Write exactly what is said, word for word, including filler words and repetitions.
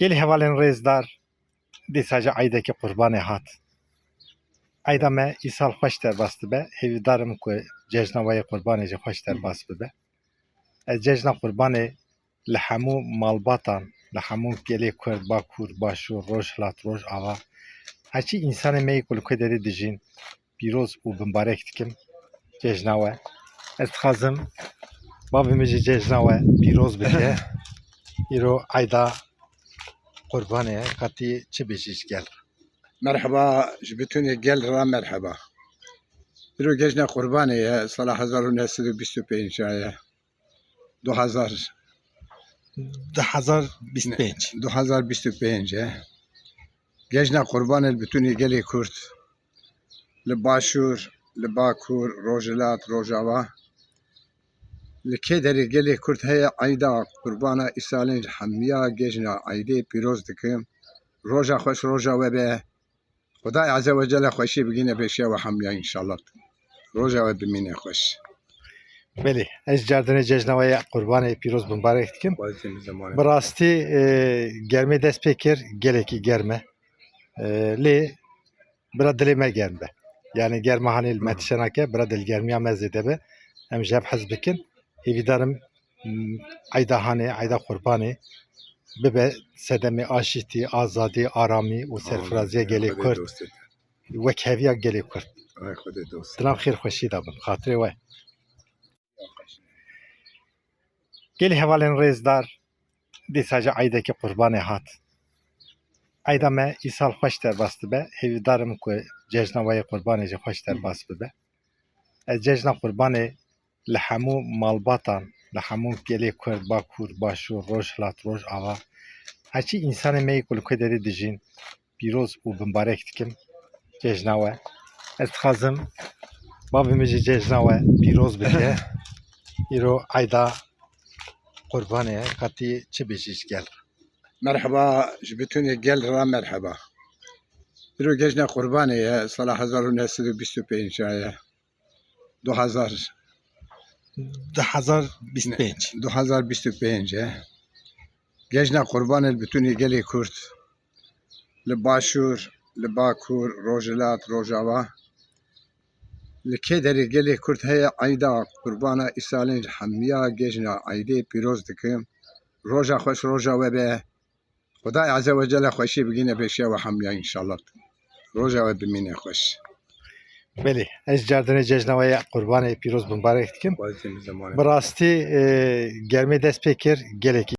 Gelî hevalên rêzdar, dîsa jî eydekî qurbanê hat. Eyda me îsal xweş derbas dibe. Hêvîdar im ku cejna we yê qurbanê jî xweş derbas bibe. Ez cejna qurbanê li hemû malbatan, li hemû gelê Kurd, Bakur, Başûr, Rojhilat, Rojava, heçî însanê me yê ku li ku derê dijîn, pîroz û bimbarek dikim cejna we. Ez dixwazim bavê min jî cejna we pîroz bike. Îro eyda qurbanê ye, qetî çi bêjî ji gel re? Merheba, ji bitunê gel re merheba. Îro cejna qurbanê ye, sala hezar û neh sed û bîst û pênc ye. Du hezar. Du hezar bîst û pênc. Du hezar bîst û pênc e. Cejna qurbanê li bitunê gelê Kurd. Li Başûr, li Bakur, Rojhilat, Rojava. Li kê derê gelê Kurd heye, eyda qurbana îsalên ji hemiya cejna eydê pîroz dikim. Roja xweş, roja we be. Xwedayê Azze ve Celle xweşiyê bigîne pêşiya we hemiya înşallah. Roja we bimîne xweş. Belê, ez cardinê cejna we ya qurbanê pîroz bimbarek dikim. Xwezî min zemanê. Bi rastî, e, germê dest pê kir, gelekî germ e. E, lê bira dilê me germ be. Yani germa hanê li me tişe nake, bira dilgermiya me zêde be. Em ji hev hez bikin. Hêvîdar im, m, eyda hanê, eyda qurbanê bibe sedemê aşîtî, azadî, aramî û serfiraziya gelê Kurd. Wekheviya gelê Kurd. Ay Xwedê dost. Di nav xêr xweşî de bin. Xatirê we. Gelî hevalên rêzdar, dîsa jî eydekî qurbanê hat. Eyda me îsal xweş derbas dibe. Hêvîdar im ku cejna we yê qurbanê jî xweş derbas bibe. Ez cejna qurbanê li hemû malbatan, li hemû gelê Kurd, Bakur, Başûr, Rojhilat, Rojava, heçî însanê me yê ku li ku derê dijîn, pîroz û bimbarek dikim cejna we. Ez dixwazim bavê min jî cejna we pîroz bike. Îro eyda qurbanê ye, qetî çi bêjî ji gel re? Merheba, ji bitunê gel re merheba. Îro cejna qurbanê ye, sala hezar û neh sed û bîst û pênc ye. Du hezar. Du hezar bîst û pênc. Du hezar bîst û pênc e. Cejna qurbanê li bitunê gelê Kurd. Li Başûr, li Bakur, Rojhilat, Rojava. Li kê derê gelê Kurd heye, eyda qurbana îsalên ji hemiya cejna eydê pîroz dikim. Roja xweş, roja we be. Xwedayê Azze ve Celle xweşiyê bigîne pêşiya we hemiya înşallah. Roja we bimîne xweş. Belê, ez cardinê cejna we ya qurbanê pîroz bimbarek dikim. Xwezî min zemanê. Bi rastî, e, germê dest pê kir, gelekî